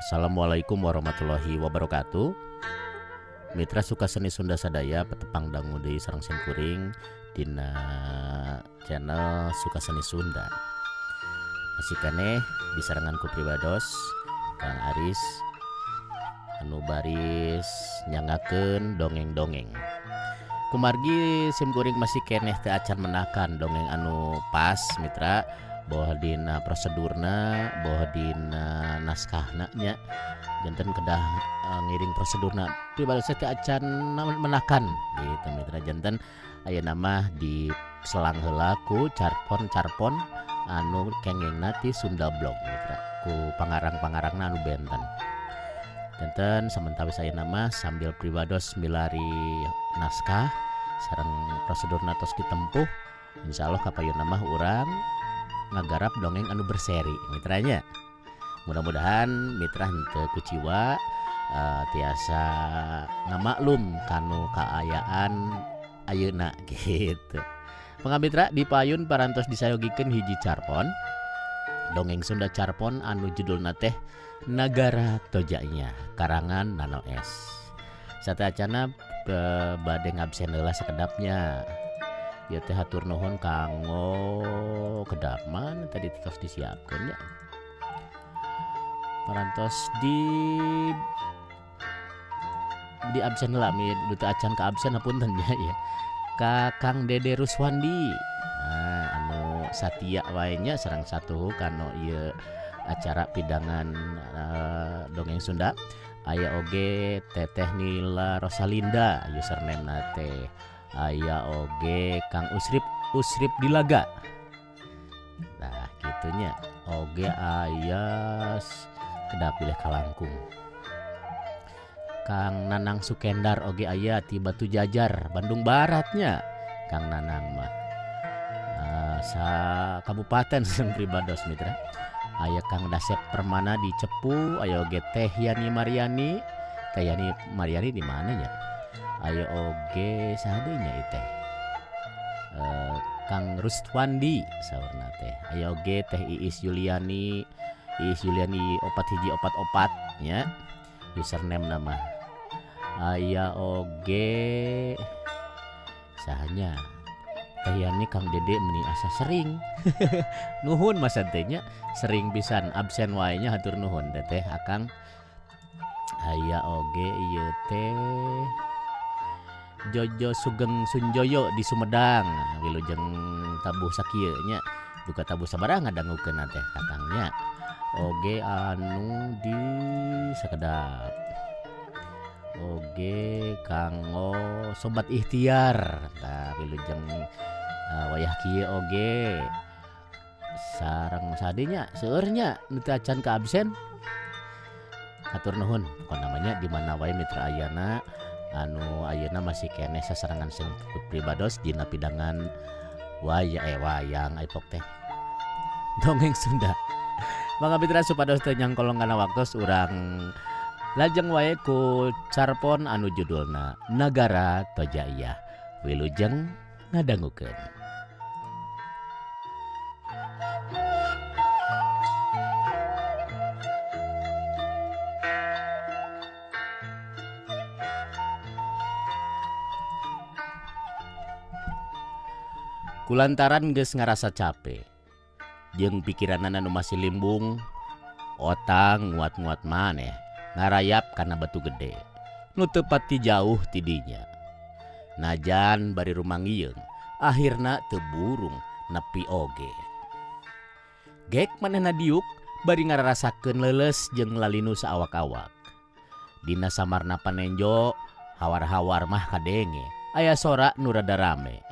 Assalamualaikum warahmatullahi wabarakatuh. Mitra Sukaseni Sunda sadaya patepang dangu deui sareng simkuring dina channel Sukaseni Sunda. Masih keneh disarengan ku pribados Kang Aris anu baris nyangakeun dongeng-dongeng. Kumargi simkuring masih keneh teu acan menakan dongeng anu pas mitra boh dina prosedurna boh dina naskahna nya janten kedah ngiring prosedurna pribados teu acan menakan gitu mitra janten ayeuna mah di selang heula ku carpon-carpon anu kengengna ti Sunda Blog mitra ku pangarang-pangarangna anu benten. Janten samentawis ayeuna mah sambil pribados milari naskah sareng prosedurna tos ditempuh insyaallah kapayunna mah urang ngagarap dongeng anu berseri mitranya. Mudah-mudahan mitra henteu kuciwa tiasa ngamaklum kanu kaayaan ayeuna gitu. Pangamitra di payun parantos disayogikeun hiji carpon dongeng Sunda carpon anu judulna teh Nagara Tojanya karangan Nano S. Sateuacanna bade ngabsen heula sakedapnya. Ieu teh hatur nuhun kanggo kedap mana tadi tos disiapkeun nya. Parantos di absen heula mi duta acan ka absen hapunten nya ya. Ka Kang Dede Ruswandi. Nah, anu satia wae nya sareng satuhu kanu ieu acara pidangan dongeng Sunda. Aya oge Teteh Nila Rosalinda username na teh. Aya oge Kang Usrip Usrip Dilaga. Nah gitunya oge aya kedap pilih kalangkung. Kang Nanang Sukendar oge aya ti Batu Jajar Bandung Baratnya Kang Nanang mah. Sa kabupaten sareng pribados mitra. Aya Kang Dasep Permana di Cepu, aya oge Teh Yani Mariani. Teh Yani Mariani di mana nya? Aya oge saha deui nya ieu teh? Kang Rustwandi saurna teh. Aya oge Teh Iis Yuliani, Iis Yuliani 4144 nya username nama. Aya oge sahanya Teh Yani Kang Dede meni asa sering. Nuhun masa teh nya sering pisan absen wae nya hatur nuhun teh Akang. Aya oge ieu teh Jojo Sugeng Sunjoyo di Sumedang wilujeng tabuh sakieu nya duka tabuh sabaraha ngadangukeun teh kakangnya. Oge anu di sakedap oge kanggo Sobat Ikhtiar tah wilujeng wayah kieu oge sareng sadinya seueur nya nu teu acan ka absen. Hatur nuhun pokona mah nya di mana wae mitra ayana anu ayeuna masih keneh sasarengan sing pribados dina pidangan wayang aipok teh dongeng Sunda. Mangga mitra supados teu nyangkolong kana waktos urang lajeng wae ku carpon anu judulna Nagara Tojaiyah. Wilujeng ngadangukeun. Kulantaran geus ngarasa cape jeung pikiranana nu masih limbung, otang nguat-nguat maneh ngarayap kana batu gede nu teu pati jauh ti dinya. Najan bari rumangieung, akhirna teu burung nepi oge. Gek manehna diuk bari ngararasakeun leuleus jeung lalinu saawak-awak. Dina samarna panenjo, hawar-hawar mah kadenge aya sora nu rada rame.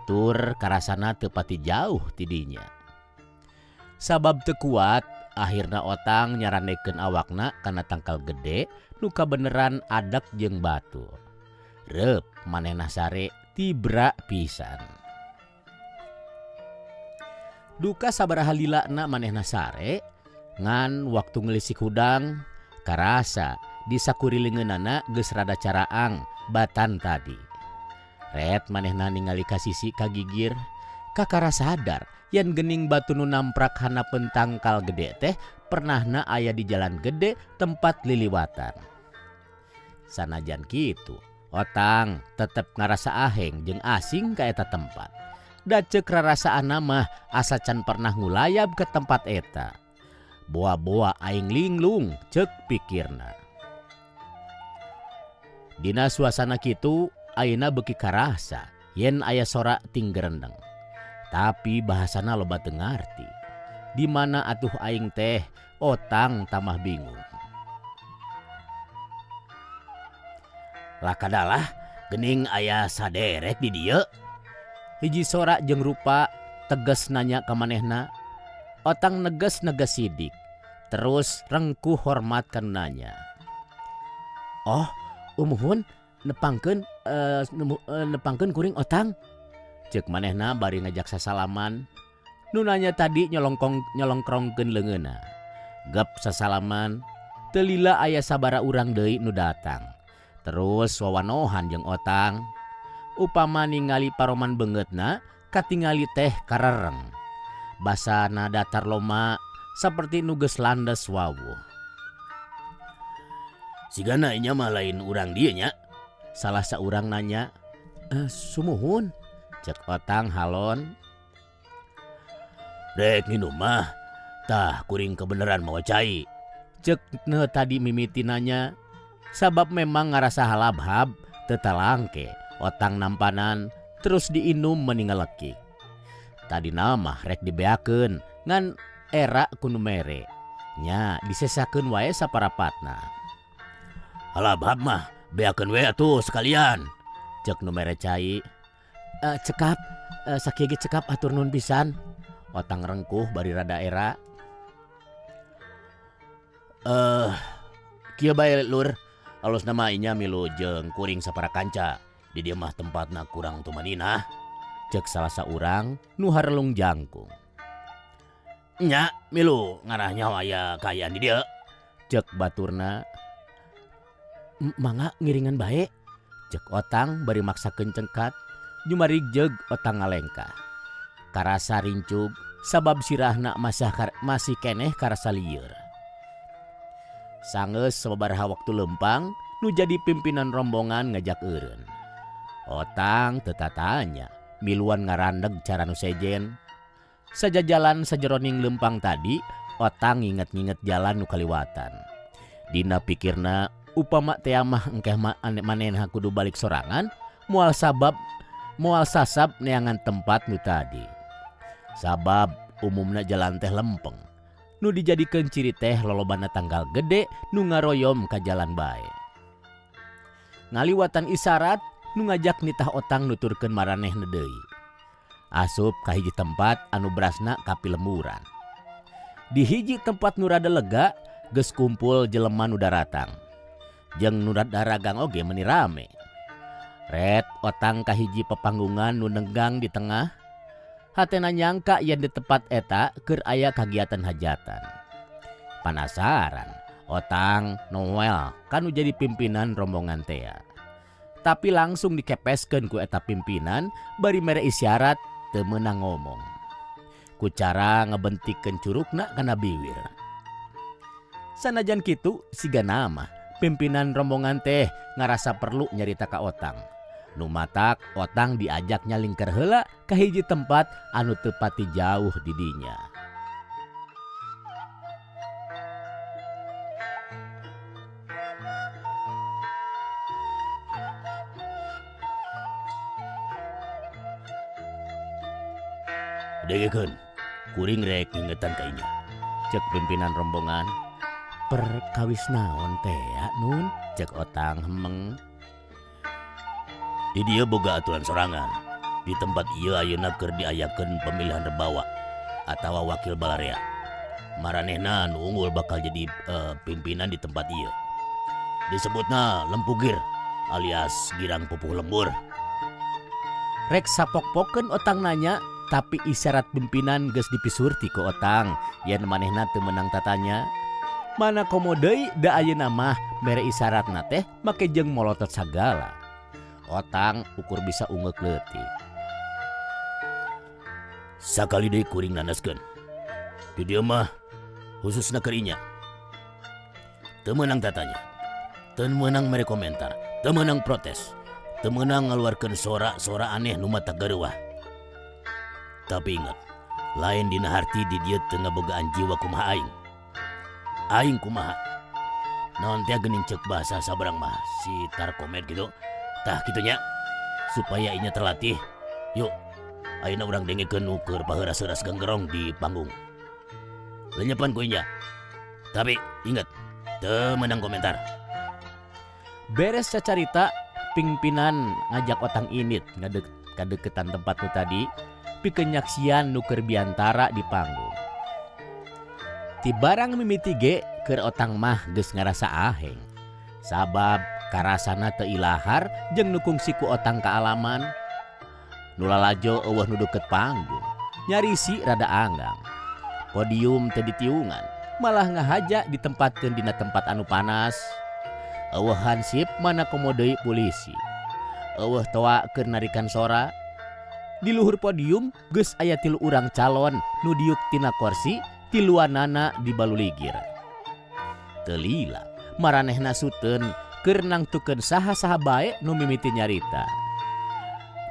Tur karasana teu pati jauh ti dinya. Sabab teu kuat, akhirna otang nyarandekeun awakna kana tangkal gede nu kabeneran adek jeung batu. Reup manehna sare tibra pisan. Duka sabaraha lilana manehna sare, ngan waktu ngelisik hudang karasa di sakurilingeunana geus rada caraang batan tadi. Ret manehna ningali ka sisi kagigir, kakara sadar yen gening batu nu namprak hanapeun tangkal gede teh pernahna aya di jalan gede tempat liliwatan. Sanajan kitu, Otang tetep ngarasa aheng jeung asing ka eta tempat. Da ceuk rarasaanna mah asa can pernah ngulayab ke tempat eta. Boa-boa aing linglung ceuk pikirna. Dina suasana kitu ayeuna beuki karasa yen aya sora tinggerendeng. Tapi bahasana loba teu ngarti. Di mana atuh aing teh Otang tamah bingung. Lakadalah geuning aya saderek di dieu. Hiji sora jeung rupa tegas nanya ka manehna. Otang neges-neges sidik. Terus rengkuh hormat ka nu nanya. Oh, umuhun nepangkeun kuring Otang. Ceuk manehna bari ngajak sasalaman. Nu nanya tadi nyolongkrongkeun leungeunna. Gep sasalaman, teu lila aya sabara urang deui nu datang. Terus wawanohan jeung Otang. Upama ningali paroman beungeutna, katingali teh karereng. Basana datar loma saperti nu geus landes wawuh. Sigana inya mah lain urang dieu nya? Salah saurang nanya. Sumuhun, cek Otang halon. Rek nginum mah, tah kuring kebeneran mawa cai. Cek ne tadi mimiti nanya, sabab memang ngarasa halabhab teu talangke. Otang nampanan terus diinum meningalekik. Tadi nama rek dibeakeun ngan era ku nu mere. Nya disesakeun wae saparapatna. Halabhab mah beakeun we atuh sekalian. Cek nu mere cai. Cekap, sakieu ge cekap atur nuhun pisan. Otang rengkuh bari rada era. Kieu bae lur, alus nama inya milu jeung kuring sapara kanca. Di dieu mah tempatna kurang tumaninah. Cek salah saurang nu harelung jangkung. Nya milu ngarah nyawa aya kaayaan di dieu. Cek baturna. Mangga ngiringan bae. Cek Otang bari maksakeun cengkat. Jumarik jeung Otang ngalengkah. Karasa rincug sabab sirahna masih keneh karasa lieur. Sanggeus sababaraha waktu lempang nu jadi pimpinan rombongan ngajak eureun. Otang teu tatanya miluan ngarandeg cara nu sejen. Sajajalan sajeroning lempang tadi, Otang nginget-nginget jalan nu kaliwatan. Dina pikirna upama tea mah engkeh manehna kudu balik sorangan, moal sasab neangan tempat nu tadi. Sabab umumna jalan teh lempeng. Nu dijadikeun ciri teh lolobana tanggal gede nu ngaroyom ka jalan bae. Ngaliwatan isarat nu ngajak nitah Otang nuturkeun maranehna deui. Asup ka hiji tempat anu berasna kapilemburan. Di hiji tempat nu rada lega geus kumpul jelema nu daratang. Jeung nu daragang oge meuni rame. Ret Otang ka hiji pepanggungan nu nenggang di tengah. Hatena nyangka yen di tempat eta keur aya kagiatan hajatan. Panasaran Otang Noel kanu jadi pimpinan rombongan tea. Tapi langsung dikepeskeun ku eta pimpinan bari mere isyarat teu meunang ngomong. Ku cara ngebentikeun curugna kana biwir. Sanajan kitu siga nama pimpinan rombongan teh ngarasa perlu nyarita ka Otang. Nu matak Otang diajak nyalingker heula ka hiji tempat anu teu pati jauh di dinya. Dengekeun, kuring rek ngingetan ka inya. Cek pimpinan rombongan. Perkawis naon tea nun? Cek Otang hemeng. Di dieu boga aturan sorangan. Di tempat ieu ayeuna keur diayakeun pemilihan rebawa atawa wakil balarea. Maranehna nu unggul bakal jadi pimpinan di tempat ieu. Disebutna lempugir alias girang pupuh lembur. Rek sapok-pokeun Otang nanya, tapi isyarat pimpinan geus dipisurti ku Otang yen manehna teu meunang tatanya. Mana komo deui da ayeuna mah mere isyaratna teh make jeung molotot sagala. Otang ukur bisa ungeuk leutik. Sakali deui kuring nanaskeun. Di dieu mah Khususna keur Inya. Teu meunang tatanya. Teu meunang mere komentar, teu meunang protes, teu meunang ngaluarkeun sora-sora aneh nu matak gareuwah. Tapi ingat, lain dina harti di dieu teu ngabogaan jiwa kumaha aing. Aing kumaha? Naon teh geuning ceuk bahasa sabarang mah si Tarkomed gitu. Tah kitu nya supaya inya terlatih. Yuk, ayeuna urang dengekeun nu keur paheuras-heuras ganggerong di panggung. Lenyepan ku inya. Tapi ingat, teu meunang komentar. Beres cacarita, pingpinan ngajak Otang indit kadeketan tempat nu tadi pikeun nyaksian nu keur biantara di panggung. Ti barang mimiti ge keur Otang mah geus ngarasa aheng. Sabab karasana teu ilahar jeung nu kungsi ku Otang kaalaman. Nu lalajo eueuh nu deukeut panggung, nyarisi rada anggang. Podium teu ditiungan, malah ngahaja ditempatkeun dina tempat anu panas. Eueuh hansip mana komo deui pulisi. Eueuh toa keur narikan sora. Di luhur podium geus aya 3 urang calon nu diuk tina korsi tiluanana di baluligir. Teu lila maranehna suteun keur nangtukeun saha-saha bae nu mimiti nyarita.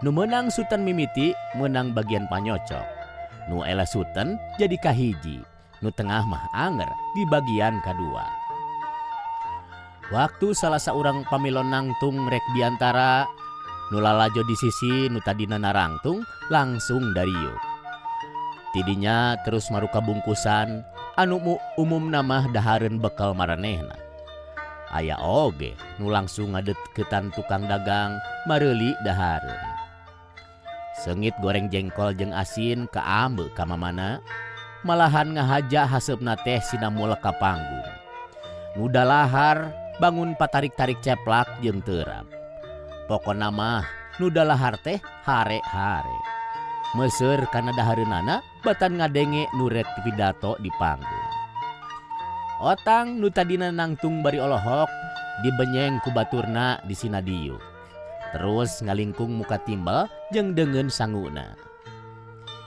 Nu meunang sutan mimiti meunang bagian panyocok. Nu eleh suten jadi kahiji, nu tengah mah anger di bagian kadua. Waktu salah saurang pamilon nangtung rek biantara, nu lalajo di sisi nu tadina narangtung langsung dariuk. Tidinya terus maruka bungkusan anu umumna mah dahareun bekal maranehna. Aya oge nu langsung ngadeketan tukang dagang mareuli dahareun. Seungit goreng jengkol jeung asin kaambe ka mamana, malahan ngahaja haseupna teh sinamul ka panggung. Nu dalahar bangun patarik-tarik ceplak jeung terap. Pokona mah nu dalahar teh hare-hare. Meseur kana dahareunana batan ngadenge nu rek pidato di panggung. Otang nu tadina nangtung bari olohok dibenyeng ku baturna di sinadiuk. Terus ngalingkung muka timbel jeung deungeun sanguna.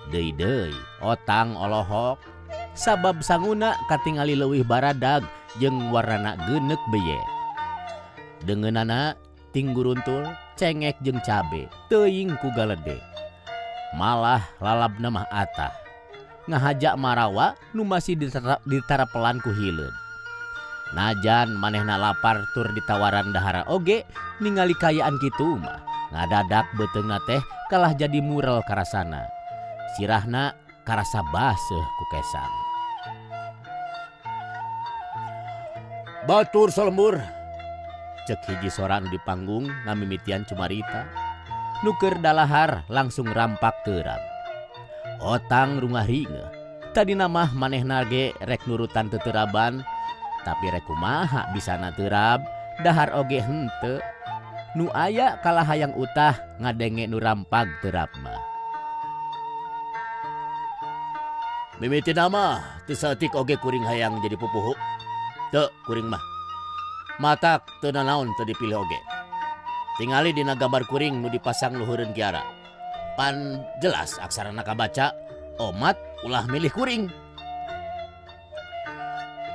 Deui-deui Otang olohok sabab sanguna katingali leuwih baradag jeung warnana geuneuk beye. Deungeunana tingguruntul, cengek jeung cabe, teuing ku galede. Malah lalabna mah atah. Ngahaja marawa nu masih ditarapelan ku hileud. Najan manehna lapar tur ditawaran dahara oge ningali kayaan kitu mah ngadadak beuteungna teh kalah jadi murel karasana. Sirahna karasa baseuh ku kesang. Batur salembur, cek hiji sora nu di panggung ngamimitian cumarita. Nu keur dalahar langsung rampak terap. Otang rungah ringeuh. Tadina mah manehna ge rek nurutan teteraban, tapi rek kumaha bisana terap, dahar oge henteu. Nu aya kalah hayang utah ngadenge nu rampag terap mah. Mimitina mah teu saeutik oge kuring hayang jadi pupuhu. Teu kuring mah. Matak teu nanaon teu dipilih oge. Tingali dina gambar kuring nu dipasang luhureun kiara. Pan jelas aksarana kabaca, omat ulah milih kuring.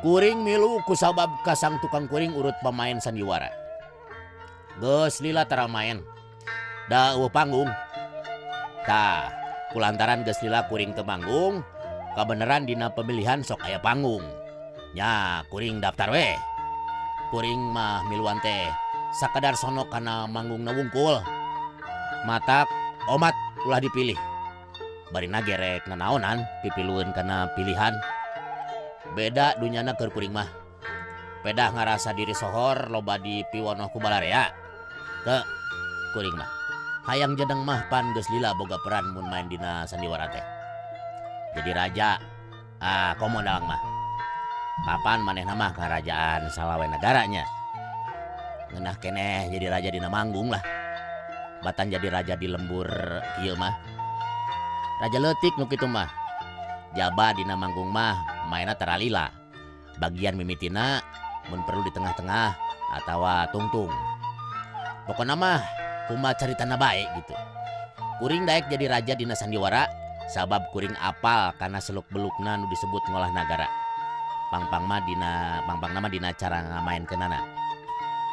Kuring milu kusabab kasang tukang kuring urut pemain sandiwara. Geus lila tara main. Da eueuh panggung. Tah, kulantaran geus lila kuring teu manggung, kabeneran dina pemilihan sok aya panggung. Nya kuring daftar weh. Kuring mah miluan teh sakadar sono kana manggungna wungkul. Matak omat ulah dipilih. Barina gerek nanaonan pipilueun kana pilihan. Beda dunyana keur kuring mah. Pedah ngarasa diri sohor loba dipiwonoh ku balarea. Teu kuring mah. Hayang jeneng mah pan geus lila boga peran mun main dina sandiwara teh. Jadi raja, komo dalang mah. Kapan manehna mah karajaan salawe negaranya. Ngeunah keneh jadi raja dina manggung lah. Batan jadi raja di lembur kieu mah. Raja leutik nu kitu mah. Jaba dina manggung mah mainna taralila. Bagian mimitina mun perlu di tengah-tengah atawa tungtung. Pokona mah kumaha caritana bae gitu. Kuring daek jadi raja dina sandiwara sabab kuring apal kana seluk-belukna nu disebut ngolah nagara. Pangpang mah dina pangpangna mah dina cara ngamaenkeunana.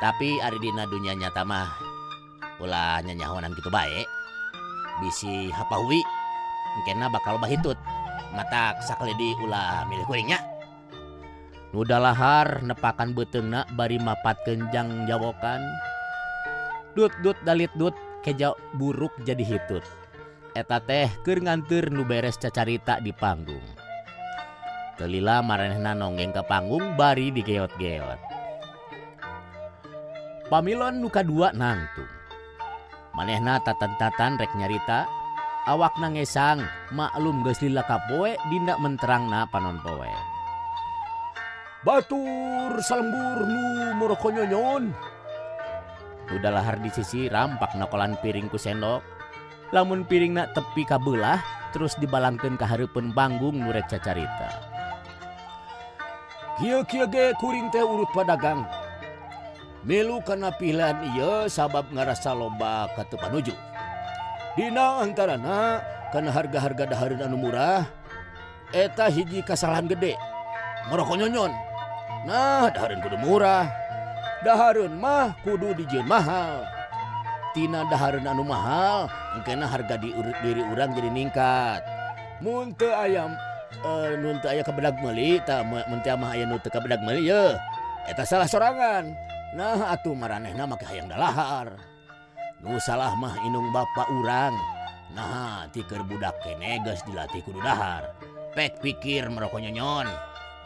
Tapi ari dina dunya nyata mah ulah nyanyahonan kitu bae. Bisi hapahui engkena bakal loba hitut. Matak sakali deui ulah milih kuring nya. Nu dalahar nepakan beuteungna bari mapatkeun jang jawokan. Dut dut dalit dut keja buruk jadi hitut. Eta teh keur nganteur nu beres cacarita di panggung. Teu lila maranehna nonggeng ka panggung bari digeot-geot. Pamilon nu kadua nangtung. Manehna tatan-tatan rek nyarita, awakna ngesang, maklum geus lila kapoe dina menterangna panon poe. Batur salembur nu morokonyonyon. Nu dalahar di sisi rampak nokolan piring ku sendok. Lamun piringna tepi kabelah terus dibalangkeun ka hareupeun panggung nu rek cacarita. Kieu-kieu ge kuring teh urut padagang. Milu kana pilihan ieu sabab ngarasa loba ka teu panuju. Dina antarana kana harga-harga dahareun anu murah eta hiji kasalahan gede. Morokonyonyon. Nah, dahareun kudu murah. Dahareun mah kudu dijieun mahal. Tina dahareun anu mahal engkena harga di diri urang jadi ningkat. Mun teu aya nun teu aya kabedag meuli tah mun teu mah aya nu teu kabedag meuli yeuh eta salah sorangan. Nah atuh maranehna make hayang dalahar. Nu salah mah indung bapa urang. Naha ti keur budak keneh geus dilatih kudu dahar. Pek pikir merokonyonyon.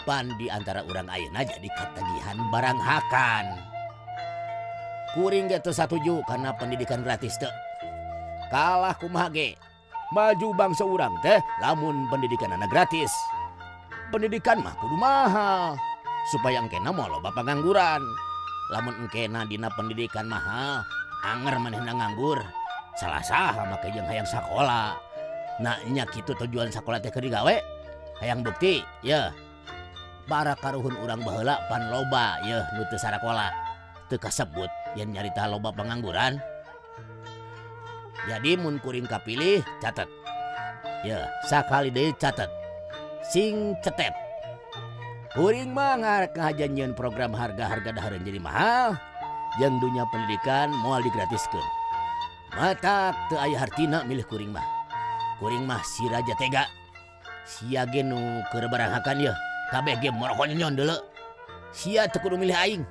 Pan di antara urang ayeuna jadi katagihan barang hakan. Kuring ge teu satuju kana pendidikan gratis teu. Kalah kumaha ge. Maju bangsa urang teh lamun pendidikanana gratis. Pendidikan mah kudu mahal supaya engkena moal loba pangangguran. Lamun engkena dina pendidikan mahal, anger manehna nganggur. Salah saha make jeung hayang sakola. Nah nya kitu tujuan sakola teh keur digawe? Hayang bukti, yeuh. Para karuhun urang baheula pan loba yeuh nu teu sarakola. Teu kasebut yen nyarita loba pangangguran. Jadi mun kuring kapilih catet. Yeuh, sakali deui catet. Sing cetet. Kuring mah ngajanjieun program harga-harga dahareun jadi mahal jeung dunya pendidikan moal digratiskeun. Matak teu aya hartina milih kuring mah. Kuring mah si raja tega. Sia ge nu keur baranghakan yeuh, kabeh ge morokonyonyon deuleu. Sia teu kudu milih aing.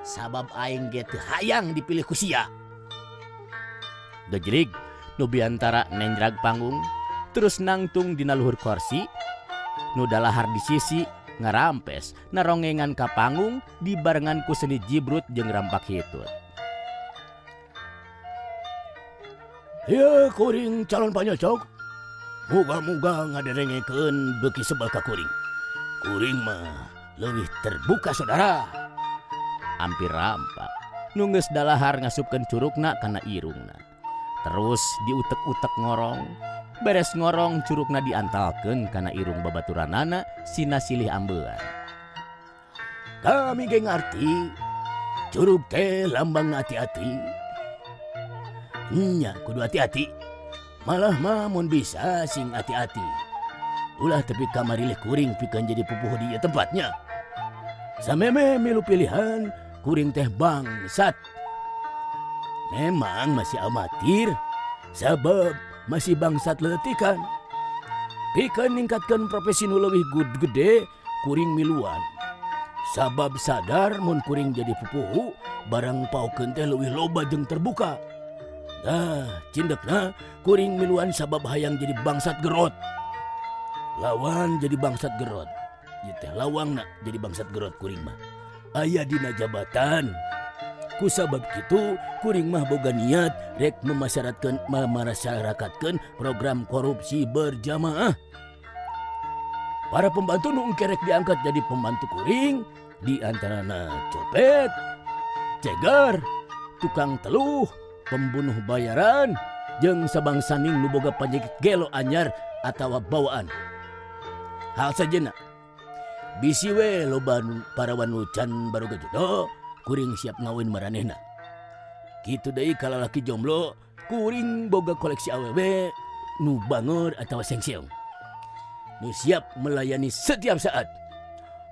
Sabab aing ge teu hayang dipilih ku sia. Gejrig nu biantara nenjrag panggung terus nangtung dina luhur korsi nu dalahar di sisi ngarampes narongengan ka panggung dibarengan ku seni jibrut jeung rampak hitut. Ieu kuring calon panyocok. Muga-muga ngaderengekeun beuki sebel ka kuring. Kuring mah leuwih terbuka saudara. Ampir rampak nu geus dalahar ngasupkeun curugna kana irungna. Terus diutek-utek ngorong. Beres ngorong curugna diantalkeun kana irung babaturanana sina silih ambeuan. Kami ge ngarti curug teh lambang hati-hati. Nya kudu hati-hati. Malah mah mun bisa sing hati-hati. Ulah tepi ka marilih kuring pikeun jadi pupuhu di ieu tempatnya. Sameme milu pilihan kuring teh bangsat. Memang masih amatir sabab masih bangsat leuletikan. Pikeun ningkatkeun profesi nu leuwih gede kuring miluan. Sabab sadar mun kuring jadi pupuhu barang paokeun teh leuwih loba jeung terbuka. Nah, cindekna kuring miluan sabab hayang jadi bangsat gerot. Lawan jadi bangsat gerot. Ieu teh lawangna jadi bangsat gerot kuring mah. Aya dina jabatan. Kusabab kitu kuring mah boga niat rek memasyarakatkeun program korupsi berjamaah. Para pembantu nu engke rek diangkat jadi pembantu kuring di antarana copet, cegar, tukang teluh, pembunuh bayaran, jeung sabangsaning nu boga panyakit gelo anyar atawa bawaan. Hal sajena bisi we loba parawan nu can baroga jodoh, kuring siap ngawin maranehna. Kitu deui ka lalaki jomblo, kuring boga koleksi awewe nu bangor atawa sengseong. Nu siap melayani setiap saat.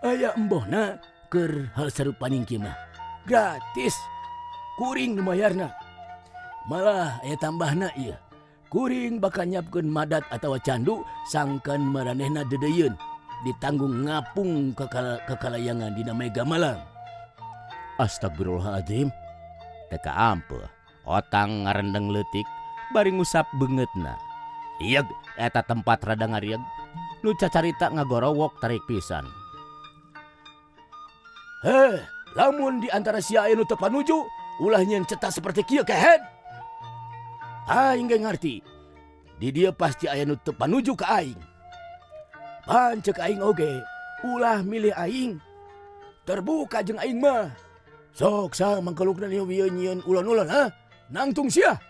Aya embohna keur hal sarupaning kieu mah. Gratis. Kuring nu mayarna. Malah aya tambahna ieu. Kuring bakal nyiapkeun madat atawa candu sangkan maranehna deudeuieun ditanggung ngapung ka kalayangan dina Mega Malang. Astagfirullahaladzim. Teu kaampeuh. Otang ngarendeng leutik bari ngusap beungeutna. Ieg eta tempat rada ngarieg. Nu cacarita ngagorowok tarik pisan. Heh, lamun di antara sia aya nu teu panuju, ulah nyieun ceta seperti kieu kehed. Aing ge ngarti. Di dieu pasti aya nu teu panuju ka aing. Pan ceuk aing oge, ulah milih aing. Terbuka jeung aing mah. Sok saha mangkelukna ieu nyieun ulon-ulon ha? Nangtung sia.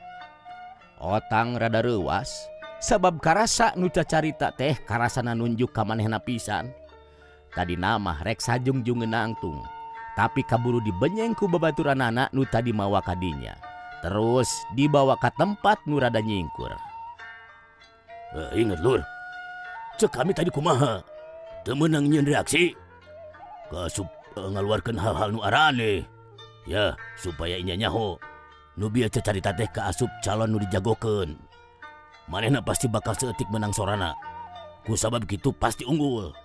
Otang rada reuwas sabab karasa nu cacarita teh karasana nunjuk ka manehna pisan. Tadina mah rek sajungjungeun nangtung, tapi kaburu dibenyeng ku babaturanana nu tadi mawa ka dinya. Terus dibawa ka tempat nu rada nyingkur. Ingat lur, cek kami tadi kumaha? Teu meunang nyieun reaksi. Kasup ngaluarkeun hal-hal nu araneh. Ya, supaya inya nyaho. Nu bieu cacarita teh kaasup calon nu dijagokeun. Manehna pasti bakal saeutik menang sorana. Ku sabab kitu pasti unggul.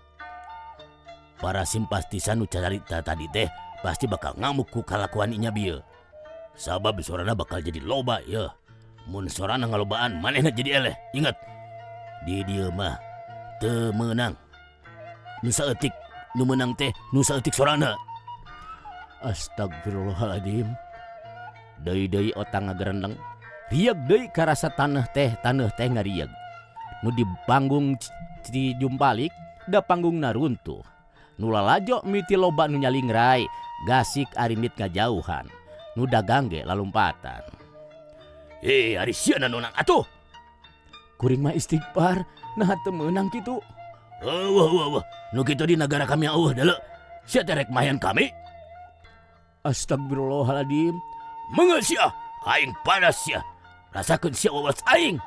Para simpatisan nu cacarita tadi teh pasti bakal ngamuk ku kalakuan inya bieu. Sabab sorana bakal jadi loba ya. Mun sorana ngalobaan manehna jadi eleh. Ingat, di dieu mah teu meunang. Nu saeutik nu meunang teh nu saeutik sorana. Astagfirullahaladzim. Deui-deui otang ngagerendeng. Rieg deui karasa taneuh teh ngarieg. Nu di panggung dijumpalik da panggungna runtuh. Nu lalajo miti loba nu nyalingrai, gasik arindit ngajauhan. Nu dagang ge lalumpatan. Ari sia nu nang atuh. Kuring mah istighfar, naha teu meunang kitu. Eueuh eueuh, nu kitu di nagara kami eueuh deuleu. Sia teh rek mayan kami. Astagfirullahaladzim. Meungeut sia, aing panas sia. Rasakeun sia wawas aing.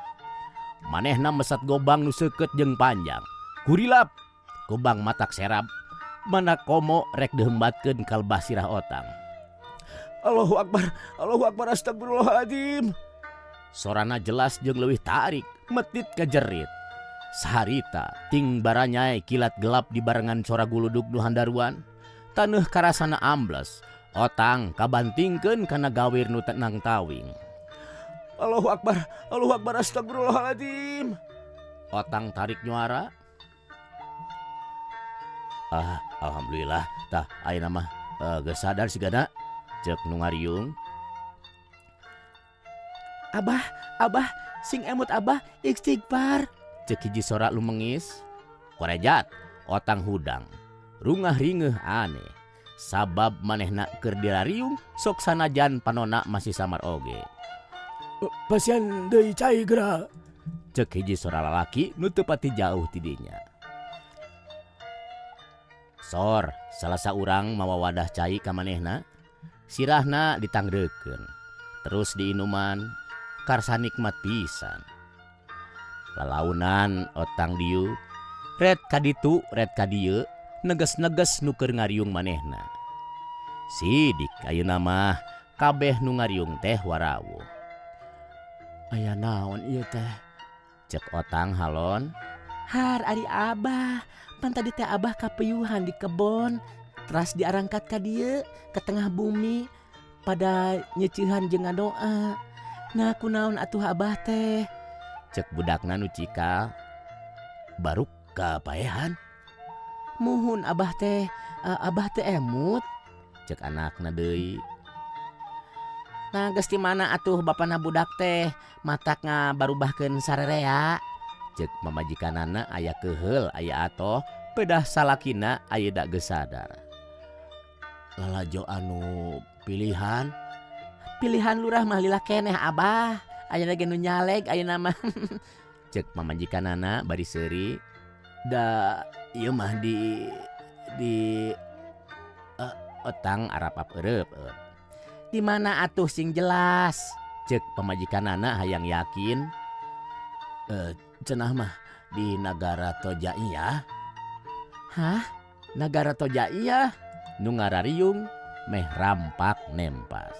Manehna mesat gobang nu seukeut jeung panjang. Kurilap, gobang matak serab. Mana komo rek dihembatkeun kalbah sirah otang. Allahu akbar, Allahu akbar, astagfirullahaladzim. Sorana jelas jeung leuwih tarik, metit kajerit. Saharita ting baranyai kilat gelap di barengan sora guludug nu handaruan. Taneuh karasana ambles, otang kabantingkeun kana gawir nu tenang tawing. Allahu akbar, Allahu akbar, astagfirullahaladzim. Otang tarik nyuara. Ah, alhamdulillah, tah ayeuna mah geus sadar sigana. Ceuk nu ngariung. Abah, abah, sing emut abah istighfar. Ceuk hiji sora lumengis. Korejat, otang hudang. Rungah ringeuh aneh. Sabab manehna keur dirariung sok sanajan panona masih samar oge. Pasien deui cai geura. Ceuk hiji sora lalaki nu teu pati jauh ti dinya. Sor, salah saurang mawa wadah cai ka manehna. Sirahna ditangreukeun. Terus diinuman, karsa nikmat pisan. Lalaunan otang dieu, ret kaditu ret kadieu, neges-neges nu keur ngariung manehna. Sidik ayeuna mah kabeh nu ngariung teh warawuh. Aya naon ieu teh? Cek otang halon. Har ari abah, pan tadi teh abah kapeyuhan di kebon, teras diarangkat ka dieu ke tengah bumi pada nyeceuhan jeung ngadoa. Nah kunaon atuh abah teh? Cek budakna nu cikal. Baruk kapaehan. Muhun abah teh, abah teh emut. Cek anakna deui. Nah geus di mana atuh bapana budak teh matak ngabarubahkeun sarerea. Cek mamajikanana aya keuheul aya atoh pedah salakina ayeuna geus sadar. Lalajo anu pilihan. Pilihan lurah mah lila keneh abah. Ayeuna ge nu nyaleg ayeuna mah. Cek mamajikanana bari seuri. Da ieu mah di otang arapap eureupeup. Di mana atuh sing jelas? Cek pamajikanana hayang yakin. Cenah mah di nagara Tojaiyah. Hah? Nagara Tojaiyah nu ngarariung meh rampak nempas.